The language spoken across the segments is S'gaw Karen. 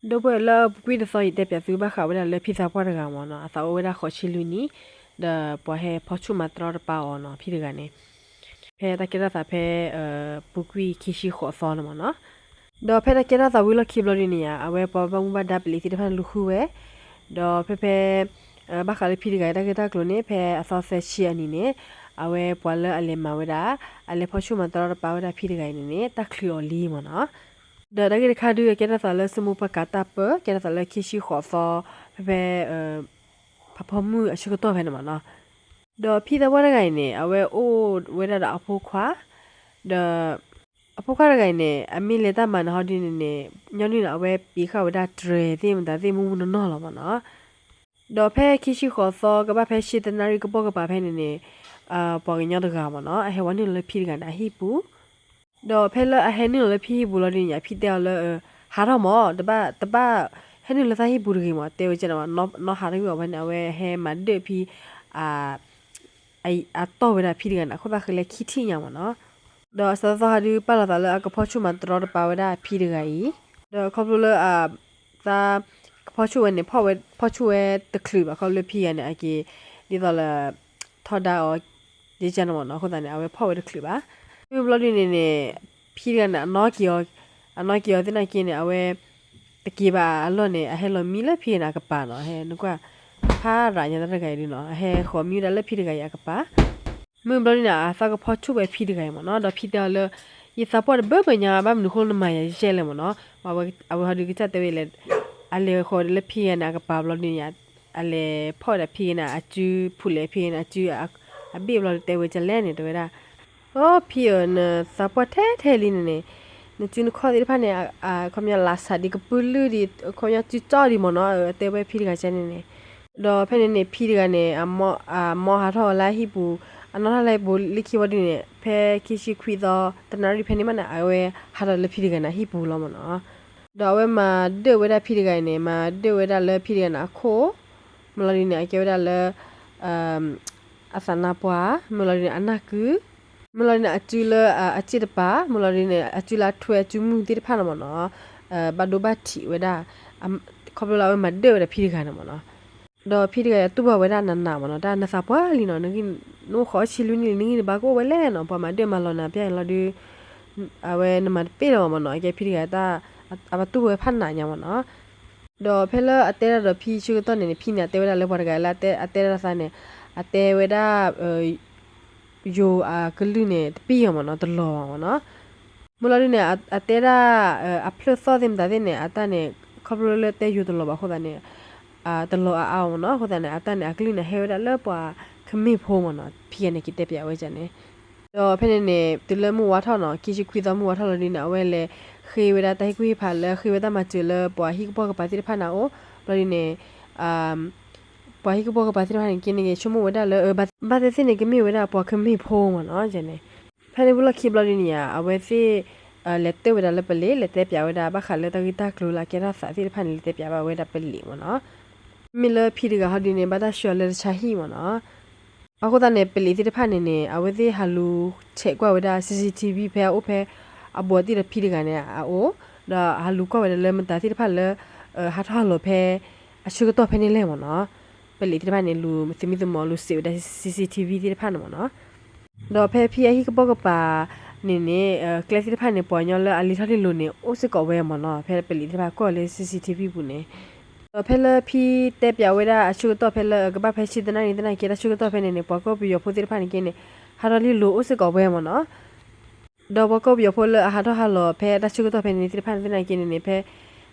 ဒီပုၢ်ဝဲၢ်လၢပူၤကွံာ်တသီ ယတဲပၠးသုဘၣ်ဃးဝဲဒၣ်လၢဖံသးပှၢ်တဂၤမ့ၢ်နီၤ, အသးအိၣ်ဝဲဒၣ်ဃိးဆံလွံၢ်နံၣ်, ဒီးပှၤဟဲဖီၣ်ဆူၣ်မၤတရီတပါအီၤနီၤ, ဖံတဂၤန့ၣ် ဖဲတၢ်ကဲထီၣ်သးဖဲ ပူၤကွံာ်ခံဆံဃိးသီန့ၣ်မ့ၢ်နီၤ. ဒီးဖဲတၢ်ကဲထီၣ်သးဝံၤလီၢ်ခံဘျီဒ်န့ၣ်ဧါ, အဝဲပှၤဘၣ်မူဘၣ်ဒါပလံးသ့ၣ်တဖၣ်န့ၣ်လူၤဃုဝဲ, ဒီးဖဲဖဲ ဘၣ်ဃးလၢဖံတဂၤအံၤတၢ်ဂ့ၢ်တၢ်ကျိၤန့ၣ် ဖဲအသီသၢဆံအနံၤန့ၣ်, အဝဲပှၤလၢအလဲၤမၤဝဲဒၣ်, အလဲၤဖီၣ်ဆူၣ်မၤတရီတပါဝဲဒၣ်ဖံတဂၤအံၤန့ၣ်န့ၣ် တၢ်ချုးအီၤလံမ့ၢ်နီၤ. ဒီးတၢ်ဂ့ၢ်တခါဒုး အကဲထီၣ်သးလၢစမူပှၢ်ကၤတၢ်ပၢ, ကဲထီၣ်သးလၢခံဆံဃိးသီ, ဖဲဖဲ ဖးဖီမုၢ်အဆၢကတီၢ်ဖဲန့ၣ်မ့ၢ်နီၤ. ဒီးဖံသးပှၢ်တဂၤအံၤန့ၣ် အဝဲအိၣ်ဝဲဒၣ်ဒီးအဖိခွါ, ဒီး အဖိခွါတဂၤအံၤန့ၣ် အမ့ၢ်လဲၤတၢ်မၤန့ၣ်ဟီဒ်န့ၣ်န့ၣ်, ညီနုၢ်န့ၣ် အဝဲပံးဃာ်ဝဲဒၣ်တြဲၤသ့ၣ်မတၤသ့ၣ်မူးမူးနီၢ်နီၢ်လီၤမ့ၢ်နီၤ. ဒီးဖဲခံဆံဃိးသီကဘၣ်ဖဲဆံတနၣ်ရံၣ်ကပိာ်ကပၤဖဲန့ၣ်န့ၣ်, ပှၤကညီတဂၤမ့ၢ်နီၤ အဟဲဝဲနုာ်လီၤလၢဖံတဂၤန့ၣ်အဟံၣ်ပူၤ, ဒီးဖဲလၢအဟဲနုာ်လီၤလၢဖံဟံၣ်ပူၤလီၤဒ်န့ၣ် ဖံတဲအီၤလၢ ဟးထီၣ်မး, တဘၣ် တဘၣ်ဟဲနုာ်လၢသးဟံၣ်ပူၤတဂ့ၤမး, တဲဝဲကန့ၣ်, နီၢ်ဟးထီၣ်ကွံာ်အီၤဖဲန့ၣ် အဝဲဟဲမၤဒၢၣ်ဖံ အတီၢ်ဝဲဒၣ်ဖံတဂၤန့ၣ် အခိၣ်သၣ်ဃံလၢခံထံၣ်ညါမ့ၢ်နီၤ. ဒီးအသီသီဟးဒုးပာ်လီၤသးလၢအကဖီၣ်ဆူၣ်မၤတရီတပါဝဲဒၣ်ဖံတဂၤအံၤ, ဒီးခီဖျိလၢ သးကဖီၣ်ဆူၣ်ဝဲန့ၣ် ဖီၣ်ဝဲ ဖီၣ်ဆူၣ်ဝဲတချုးဘၣ် ခီဖျိလၢဖံဂၤန့ၣ် အက့ၤ ဒ်သိးလၢ ထီဒါအီၤ ယကန့ၣ်မ့ၢ်နီၤ, အဃိသတးန့ၣ် အဝဲဖီၣ်ဝဲတချုးဘၣ်. မ့ၢ်ဘျီဒ်န့ၣ်န့ၣ် ဖံတဂၤန့ၣ် အနီၣ်က့ၤအီၤ, အနီၣ်က့ၤအီၤသနာ်က့န့ၣ် အဝဲ တက့ၤဘၣ်အလီၢ်န့ၣ် အဟဲလီၤမံလၢဖံဂၤန့ၣ်အကပၤနီၤ, ဟဲနကွၢ် ဖးရၤညါတၢ်တဂၤအံၤဒုနီၤ, အဟဲဃီၤမံဝဲဒၣ်လၢဖံတဂၤအံၤအကပၤ. မ့ၢ်ဘျီဒ်န့ၣ် အသးကဖီၣ်ဆူၣ်ဝဲဖံတဂၤအံၤမ့ၢ်နီၤ, ဒီးဖံတဲအီၤလၢ ယသးပှၢ်တဘၢဘၢညါ ဘၣ်မနုၤဃိနမၤယၤယဲၢ်လဲၣ်မ့ၢ်နီၤ, အဝဲဟီဒုးကစၢ်တဲဝဲလဲၣ်, အလဲၤဃီၤလၢဖံဂၤန့ၣ်အကပၤဘျီဒ်န့ၣ် အလဲၤဖီၣ်ဝဲဒၣ်ဖံဂၤန့ၣ် အစုဖူးလဲၣ် ဖံဂၤန့ၣ် အစု အဘ့ၣ်ဘျီဒုးတဲဝဲကလဲၣ်န့ၣ် တဲဝဲဒၣ်, အိ ဖံဧၢ နသးပှၢ်ထဲထဲလံန့ၣ်န့ၣ်, နစုနခီၣ်သ့ၣ်တဖၣ်န့ၣ် ခီပညီလးစးဒံးကပုၢ်လုၢ်ဒံး ခီပညီစုကၠီဒံးမ့ၢ်နီၤ, တဲဝဲဖံတဂၤကဲန့ၣ်န့ၣ်, ဒီးဖဲန့ၣ်န့ၣ် ဖံတဂၤန့ၣ် အမိၢ်ဟးထီၣ်လၢဟံၣ်ပူၤ, အနီၣ်ထီၣ်လၢဟံၣ်ပူၤလၢခံဝံၤဒ်န့ၣ် ဖဲခံဆံခွံသီ တနၣ်ရံၣ်ဖဲန့ၣ်မးန့ၣ် အဝဲဟးထီၣ်လၢဖံတဂၤန့ၣ် ဟံၣ်ပူၤလီၤမ့ၢ်နီၤ. ဒီးအဝဲမၤဒၢၣ်ဝဲဒၣ်ဖံတဂၤအံၤန့ၣ် မၤဒၢၣ်ဝဲဒၣ်လၢဖံတဂၤန့ၣ်အခိၣ်, မ့ၢ်လီၤဒ်န့ၣ် အကဲဝဲဒၣ်လၢ အသးနါပှၢ်, မ့ၢ်လီၤဒ်န့ၣ် အနၢ်ကု, မ့ၢ်လီၤဒ်န့ၣ် အစုလၢအစ့ၣ်တပၤ, မ့ၢ်လီၤဒ်န့ၣ် အစုလၢအထွဲအစုမုၢ်သ့ၣ်တဖၣ်န့ၣ်မ့ၢ်နီၤ, ဘၣ်ဒိဘၣ်ထံးဝဲဒၣ်, ခီဖျိလၢအဝဲမၤဒၢၣ်ဝဲဒၣ်ဖံတဂၤန့ၣ်မ့ၢ်နီၤ. ဒီးဖံတဂၤအံၤတူၢ်ဘၣ်ဝဲဒၣ်နးနးမ့ၢ်နီၤ, တၢ်နသးပှၢ်လံနီၤ, နအိၣ်ဃိးဆံလွံၢ်နံၣ်လံ နဂံၢ်နဘါကအိၣ်ဝဲလဲၣ်နီၤ, ပှၤမၤဒၢၣ်မၤလီၤနၤပျၢ်လီၤဒုး, အဝဲနမၤတပ့ၢ်လၢၤဘၣ်မ့ၢ်နီၤ, အကဲဖံတဂၤတၢ်, အဝဲတူၢ်ဝဲဖးနးညါမ့ၢ်နီၤ. ဒီးဖဲလၢအတဲဒၣ်ဒီးဖံဆၢကတီၢ်န့ၣ်န့ၣ် ဖံန့ၣ် အတဲဝဲဒၣ်လၢပှၤတဂၤလၢအတဲဒၣ်သးန့ၣ်, အတဲဝဲဒၣ် ယိၤအကလုၢ်န့ၣ် တပံၢ်ယီၤမ့ၢ်နီၤ, တလီၤဘၣ်မ့ၢ်နီၤ. မ့ၢ်လီၤဒ်န့ၣ် အတဲဒၣ် အဖျၢၣ်သီၣ်သ့ၣ်မတၤသ့ၣ်န့ၣ် အတၢ်န့ၣ် ခီဖျိလၢတဲယိၤတလီၤဘၣ်အဃိသတးန့ၣ် တလီၤအါအါမ့ၢ်နီၤ, အဃိသတးန့ၣ် အတၢ်န့ၣ် အကလုၢ်န့ၣ် ဟဲဝဲဒၣ်လၢပှၤခမ့ၢ်ဖိမ့ၢ်နီၤ, ဖံဂၤန့ၣ် က့ၤတဲပၠးဝဲဒ်န့ၣ်. ဒီးဖဲန့ၣ်န့ၣ် တုၤလၢမုၢ်ဝါထီၣ်နီၤ, ခံဆံခွံသီမုၢ်ဝါထီၣ်လီၤဒ်န့ၣ် အဝဲလဲၤဃ့ဝဲဒၣ်တၢ်ဟ့ၣ်ကူၣ်ဟ့ၣ်ဖးလၢဃ့ဝဲတၢ်မၤစၢၤလၢပှၤဟံၣ်ကပိာ်ကပၤသ့ၣ်တဖၣ်န့ၣ်အအိၣ်, ဘျီဒ်န့ၣ် ပှၤဟံၣ်ကပိာ်ကပၤသ့ၣ်တဖၣ်န့ၣ် က့ၤန့ၣ်က့ၤဆိကမိၣ်ဝဲဒၣ်လၢ ဘၣ်သ့ၣ်သ့ၣ်န့ၣ် ကမ့ၢ်ဝဲဒၣ်ပှၤခမ့ၢ်ဖိမ့ၢ်နီၤန့ၣ်. ဖဲန့ၣ်ဝံၤလီၢ်ခံဘျီဒ်န့ၣ်ဧါ, အဝဲသ့ၣ် လဲၤတၢၢ်ဝဲဒၣ်လၢပလံး လဲၤတဲပၠးဝဲဒၣ်ဘၣ်ဃးလၢတၢ်ဂ့ၢ်တၢ်ကျိၤလၢအကဲထီၣ်သးသ့ၣ်တဖၣ်န့ၣ် လဲၤတဲပၠးဘၣ်ဝဲဒၣ်ပလံးမ့ၢ်နီၤ. မ့မ့ၢ်လၢဖံတဂၤဟီဒ်န့ၣ် ဘၣ်တၢ်ဆှၢအီၤလၢတၢ်ဆါဟံၣ်မ့ၢ်နီၤ. အဃိသတးန့ၣ် ပလံးသ့ၣ်တဖၣ်န့ၣ်န့ၣ် အဝဲသ့ၣ်ဟးလူၤဆဲးကွၢ်ဝဲဒၣ် CCTV ဖဲအအိၣ်ဖဲ အဘူးအတံၢ်ဒီးဖံတဂၤန့ၣ်အအိၣ်, ဒီးဟးလူၤကွၢ်ဝဲဒၣ်လၢမတၤသ့ၣ်တဖၣ်လၢ ဟးထီၣ်ဟးလီၤဖဲ အဆၢကတီၢ်ဖဲန့ၣ်လဲၣ်မ့ၢ်နီၤ. ပလံးသ့ၣ်တဖၣ်န့ၣ် လူၤသမံသမိးလူၤစံးဝဲဒၣ် CCTV သ့ၣ်တဖၣ်န့ၣ်မ့ၢ်နီၤ. ဒီးဖဲဖံအဟံၣ်ကပိာ်ကပၤန့ၣ်န့ၣ် ကျဲသ့ၣ်တဖၣ်န့ၣ် ပှၤကညီလၢအလံၤထီၣ်လံၤလီၤန့ၣ် အိၣ်စ့ၢ်ကီးဝဲမ့ၢ်နီၤ. ဖဲပလံးသ့ၣ်တဖၣ်ကွၢ်လၢ CCTV ပူၤန့ၣ်, ဒီးဖဲလၢဖံတဲပၠးဝဲဒၣ်အဆၢကတီၢ်ဖဲလၢကဘၣ်ဖဲဆံတနၣ်ရံၣ်သနာ်က့ တၢ်ဆၢကတီၢ်ဖဲန့ၣ်န့ၣ် ပှၤကီၢ်ပယီၤဖိသ့ၣ်တဖၣ်န့ၣ်က့န့ၣ် ဟးထီၣ်လံၤလီၤအိၣ်စ့ၢ်ကီးဝဲမ့ၢ်နီၤ. ဒီးပှၤကီၢ်ပယီၤဖိလၢအဟးထီၣ်ဟးလီၤဖဲတၢ်ဆၢကတီၢ်ဖဲန့ၣ်သ့ၣ်တဖၣ်န့ၣ်သနာ်က့န့ၣ်န့ၣ် ဖဲ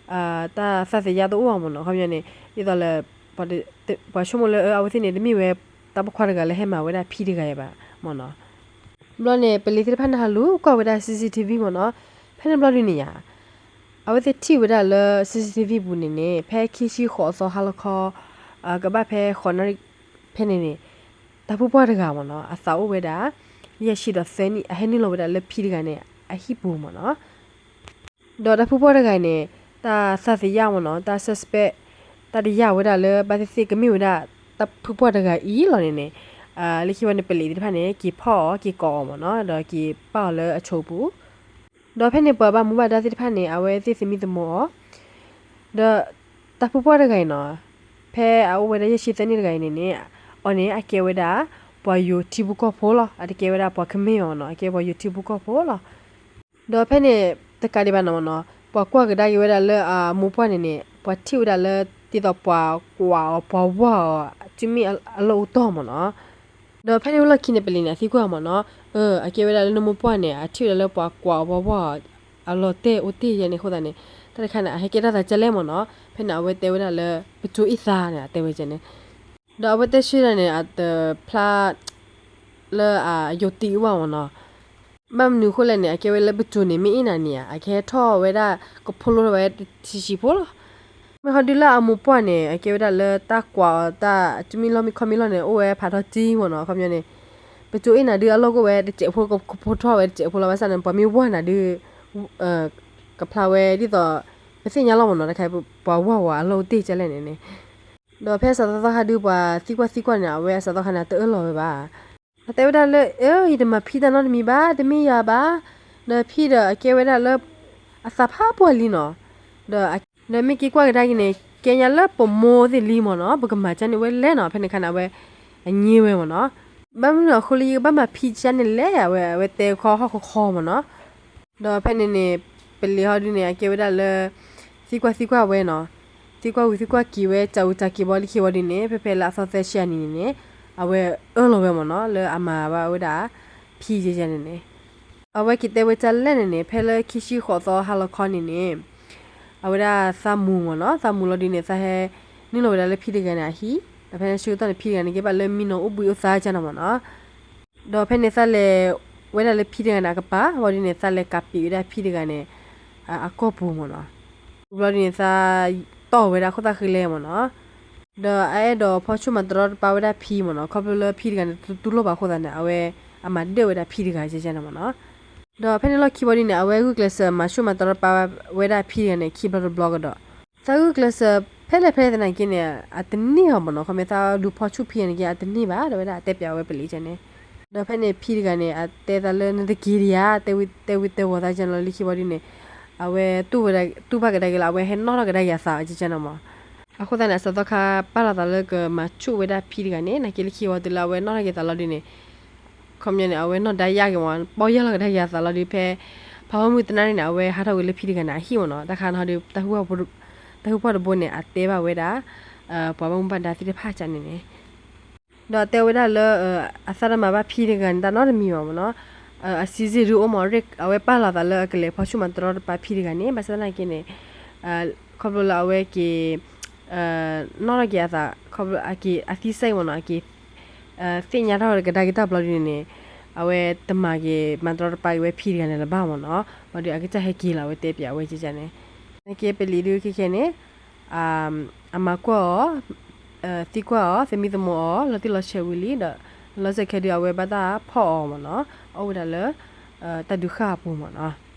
တၢ်သးသယါတအိၣ်အါမ့ၢ်နီၤ. ခီပညီန့ၣ် ဒ်သိးလၢ ပှၤဆိကမိၣ်လၢအဝဲသ့ၣ်န့ၣ် တမ့ၢ်ဝဲတၢ်ပိာ်ခွါတဂၤလၢဟဲမၤဝဲဒၣ်ဖံတဂၤအံၤဘၣ်မ့ၢ်နီၤ. ဘျီန့ၣ် ပလံးသ့ၣ်တဖၣ်န့ၣ်ဟးလူၤကွၢ်ဝဲဒၣ် CCTV မ့ၢ်နီၤ. ဖဲန့ၣ်ဘျီဒ်န့ၣ်ဧါ အဝဲသ့ၣ်ထံၣ်ဝဲဒၣ်လၢ CCTV ပူၤန့ၣ်န့ၣ် ဖဲခံဆံဃိးသီဟါလီၤခီ ကဘၣ်ဖဲဃိးနၣ်ရံၣ်ဖဲန့ၣ်န့ၣ် တၢ်ဖုပှၢ်တဂၤမ့ၢ်နီၤ အသးအိၣ်ဝဲဒၣ် ယဲၢ်ဆံဒီးသၢနံၣ် အဟဲနုာ်လီၤဝဲဒၣ်လၢဖံတဂၤန့ၣ် အဟံၣ်ပူၤမ့ၢ်နီၤ. ဒီးတၢ်ဖုပှၢ်တဂၤန့ၣ် တၢ်သးသယါမ့ၢ်နီၤ တၢ် suspect တၢ်တယာ်ဝဲဒၣ်လၢဘၣ်သ့ၣ်သ့ၣ်ကမ့ၢ်ဝဲဒၣ် တၢ်ဖုပှၢ်တဂၤအံၤလီၤန့ၣ်န့ၣ် လၢခံဝဲန့ၣ် ပလံးသ့ၣ်တဖၣ်န့ၣ် က့ၤဖီၣ်အီၤ က့ၤကိးအီၤမ့ၢ်နီၤ ဒီးက့ၤပာ်အီၤလၢအဆိပူၤ ဒီးဖဲန့ၣ်ပှၤဘၣ်မူဘၣ်ဒါသ့ၣ်တဖၣ်န့ၣ် အဝဲသ့ၣ်သမံသမိးအီၤ ဒီးတၢ်ဖုပှၢ်တဂၤအံၤနီၤ, ဖဲအအိၣ်ဝဲဒၣ်ယဲၢ်ဆံသၢနံၣ်တဂၤအံၤန့ၣ်န့ၣ်, အီၤန့ၣ် အကဲဝဲဒၣ် ပှၤယိၤထံဖိကီၢ်ဖိလီၤ. အတကဲဝဲဒၣ်ပှၤကမျၢၢ်အီၤနီၤ, အကဲပှၤယိၤထံဖိကီၢ်ဖိလီၤ. ဒီးဖဲန့ၣ် တကးဒံးဘၣ်နီၤမ့ၢ်နီၤ, ပှၤကွၢ်ကဒါက့ၤဝဲဒၣ်လၢအမိၢ်ပှၢ်န့ၣ်န့ၣ် ပှၤထံၣ်ဝဲဒၣ်လၢ ဒ်သိးပှၤကွၢ်အီၤ ပှၤဝၢ်အီၤ တုၤမ့ၢ်အလီၢ်အိၣ်တီၢ်မ့ၢ်နီၤ. ဒီးဖဲန့ၣ်ဝဲလီၢ်ခံန့ၣ် ပလံၤန့ၣ် အသံကွၢ်မ့ၢ်နီၤ, အကဲဝဲဒၣ်လၢနမိၢ်ပှၢ်န့ၣ် အထံၣ်ဝဲဒၣ်လၢပှၤကွၢ်အီၤ ပှၤဝၢ်အီၤ အလီၤတဲာ်အိၣ်တ့ၢ်ယဲန့ၣ်အဃိသတးန့ၣ်, တၢ်တခါန့ၣ် အဟဲကဲထီၣ်သးကဲလဲၣ်မ့ၢ်နီၤ. ဖဲန့ၣ် အဝဲတဲဝဲဒၣ်လၢ ပစိၤအ့ၣ်သးန့ၣ် အတဲဝဲန့ၣ်, ဒီးအဝဲတဲဆၢဒၣ်န့ၣ် အတဖျါ လၢအယိၤတံၢ်အီၤဘၣ်မ့ၢ်နီၤ. ဘၣ်မနုၤအဃိလဲၣ်န့ၣ် အကဲဝဲလၢပစိၤန့ၣ် မ့ၢ်အ့ၣ်နၤန့ၣ် အကဟဲထီၣ်ဝဲဒၣ် ကဖိးလိထီၣ်ဝဲတဆံးဆံးဖိလီၤ. မ့ၢ်ဟီဒုလၢအမိၢ်ပှၢ်န့ၣ် အကဲဝဲဒၣ်လၢတၢ်ကွၢ်အီၤတၢ် တုၤမ့ၢ်လီၢ်မံခီမ့ၢ်လီၢ်န့ၣ် အိၣ်ဝဲဖးထီတံၢ်မ့ၢ်နီၤ. အခီပညီန့ၣ် ပစိၤအ့ၣ်နၤဒုအလီၢ်ကအိၣ်ဝဲတစဲးဖိ ကဖိးထီၣ်ဝဲတစဲးဖိလီၤ. ဘၣ်ဆၣ်န့ၣ် ပှၤမ့ၢ်ဝၢ်နၤဒု ကဖျါဝဲဒ်သိး ပသ့ၣ်ညါလီၤမ့ၢ်နီၤ တခါ ပှၤဝၢ်ဝဲအလီၢ်အိၣ်တ့ၢ်ကဲလဲၣ်န့ၣ်န့ၣ်. ဒီးဖဲအစးသီသီခါဒု ပှၤသံကွၢ်သံကွၢ်န့ၣ် အဝဲအစးသီခါန့ၣ် အတအၢၣ်လီၤဝဲဘၣ်. အတဲဝဲဒၣ်လၢ အၢ ယတမၤဖံးတၢ်နီတမံၤဘၣ်, တမ့ၢ်ယၤဘၣ်. ဒီးဖံဒီးအကဲဝဲဒၣ်လၢ အသးဖးပှၢ်လံနီၤ. ဒီး ဒီးမ့ၢ်က့ၤကွၢ်ကဒါက့ၤန့ၣ် ကဲညါလၢပမိၢ်သ့ၣ်လံမ့ၢ်နီၤ, ပကမၤကၢန့ၣ်ဝဲလဲၣ်နီၤ. ဖဲန့ၣ်ခါန့ၣ် အဝဲ အညံဝဲမ့ၢ်နီၤ. ဘၣ်မနုၤအဃိလၢယကဘၣ်မၤဖံးကၢန့ၣ်လဲၣ် အဝဲ အဝဲတဲခီဟီၣ်ခီခီမ့ၢ်နီၤ. ဒီးဖဲန့ၣ်န့ၣ် ပလံၤဟီဒုန့ၣ် အကဲဝဲဒၣ်လၢ သံကွၢ်သံကွၢ်ဝဲနီၤ, သံကွၢ်ဝံၤသံကွၢ်က့ၤဝဲ စးဝံၤစးက့ၤဘီလၢခံဘီဒုန့ၣ် ဖဲဖဲလၢအသီသၢဆံအနံၤန့ၣ်န့ၣ် အဝဲအၢၣ်လီၤဝဲမ့ၢ်နီၤ လၢအမၤဘၣ်ဝဲဒၣ် ဖံးကဲန့ၣ်န့ၣ်. အဝဲက့ၤတဲဝဲကၢလဲၣ်န့ၣ်န့ၣ် ဖဲလၢခံဆံဃိးသီဟါလီၤခီန့ၣ်န့ၣ် အဝဲဒၣ်သးမူမ့ၢ်နီၤ, သးမူလီၤဒုန့ၣ် သးဟဲနုာ်လီၤဝဲဒၣ်လၢဖံတဂၤန့ၣ်အဟံၣ်, ဒီးဖဲန့ၣ်ဆၢကတီၢ်န့ၣ် ဖံတဂၤန့ၣ် ကဲဘၣ်လၢမံနီၤအိၣ်ဘှံးအိၣ်သါကဲနီၤမ့ၢ်နီၤ. ဒီးဖဲန့ၣ်သးလဲၤဝဲဒၣ်လၢဖံတဂၤန့ၣ်အကပၤ ဘီဒုန့ၣ် သးလဲၤကးပံးဝဲဒၣ်ဖံတဂၤန့ၣ် အကီၢ်ပူၤမ့ၢ်နီၤ. ဘျီဒုန့ၣ် သးတီၢ်ဝဲဒၣ်ခိၣ်သးဃံလဲမ့ၢ်နီၤ. ဒီးအအဲၣ်ဒိးဖီၣ်ဆူၣ်မၤတရီတပါဝဲဒၣ်ဖံမ့ၢ်နီၤ, ခီဖျိလၢဖံတဂၤန့ၣ် တတူၢ်လိာ်ဘၣ်အဃိသတးန့ၣ် အဝဲအမၤဒၢၣ်ဝဲဒၣ်ဖံတဂၤကဲကဲန့ၣ်မ့ၢ်နီၤ. ဒီးဖဲန့ၣ်လီၢ်ခံဘီဒုန့ၣ် အဝဲဂုာ်ကျဲးစၢးမၤဆူၣ်မၤတရီတပါဝဲဒၣ်ဖံတဂၤန့ၣ် ခံဘျီတဘျီကဒီး, သးဂုာ်ကျဲးစၢးဖဲလဲၣ်ဖဲလဲၣ်သနာ်က့န့ၣ် အတန့ၢ်အီၤမ့ၢ်နီၤ, ခီမ့ၢ်သးဒုးဖီၣ်ဆူၣ်ဖံတဂၤန့ၣ်က့ အတန့ၢ်ဘၣ် တဲဝဲဒၣ် တဲပၠးဝဲပလံၤကဲန့ၣ်. ဒီးဖဲန့ၣ်ဖံတဂၤန့ၣ် အတဲသးလၢနတက့ၤဒံးဧါ, တဲဝံတဲဝီၤသးကဲန့ၣ်လီၤလၢခံဘီဒုန့ၣ် အဝဲတူၢ်ဘၣ်ကဒါက့ၤလီၤ, အဝဲဟဲနီၣ်ထီၣ်ကဒါက့ၤအသးကဲကဲန့ၣ်မ့ၢ်. အဃိသတးန့ၣ် အစးသီခါပာ်လီၤသးလၢကမၤဆူၣ်ဝဲဒၣ်ဖံတဂၤန့ၣ် နာ်က့လၢခံဘီတုၤလၢအဝဲနီၣ်ထီၣ်က့ၤသးလီၤဒုန့ၣ် ခီပညီန့ၣ် အဝဲနီၢ်ဒါယၢ်က့ၤမ့ၢ် ပီၢ်ယၢ်လီၤကဒါက့ၤအသးလီၤဒု ဖဲ ဖးဝဲမုၢ်တနၣ်ရံၣ်န့ၣ် အဝဲဟးထီၣ်ကွံာ်လၢဖံတဂၤန့ၣ်အဟံၣ်မ့ၢ်နီၤ. တၢ်ခါန့ၣ်ဒီး တၢ်ဟူပှၢ်တဘိန့ၣ် အတဲဘၣ်ဝဲဒၣ် ပှၤဘၣ်မူဘၣ်ဒါသ့ၣ်တဖၣ်ကန့ၣ်န့ၣ် ဒီးအတဲဝဲဒၣ်လၢ အသးတမၤဘၣ်ဖံတဂၤန့ၣ် တၢ်နီတမံၤဘၣ်မ့ၢ်နီၤ. အစံးစ့ၢ်ဒုအိၣ်မ့ၢ် အဝဲပာ်လီၤသးလၢအကလဲၤဖီၣ်ဆူၣ်မၤတရီတပါဖံတဂၤန့ၣ် ဘၣ်ဆၣ်သနာ်က့န့ၣ် ခီဖျိလၢအဝဲက့ၤ နီၣ်ထီၣ်က့ၤအသး ခီဖျိအက့ၤအသံစဲမ့ၢ်နီၤ အက့ၤ သ့ၣ်ညါထီၣ်ကဒါက့ၤတၢ်ဘျီဒုန့ၣ်န့ၣ် အဝဲတမၤက့ၤမၤတရီတပါက့ၤဝဲဖံတဂၤန့ၣ်လၢၤဘၣ်မ့ၢ်နီၤ. ဘျီဒုအကစၢ်ဟဲက့ၤလီၤ အဝဲတဲပၠးဝဲကန့ၣ် နက့ပလံၤဒုခဲခဲန့ၣ် အမၤကွၢ်အီၤ သံကွၢ်အီၤ သမံသမိးအီၤ လီၤတံၢ်လီၤဆဲးဝံၤလံဒီး လီၤစဲးခဲဒုအဝဲဘၣ်တၢ်ဖီၣ်အီၤမ့ၢ်နီၤ အီၣ်ဝဲဒၣ်လၢ တၢ်ဒုးဃၣ်အပူၤမ့ၢ်နီၤ.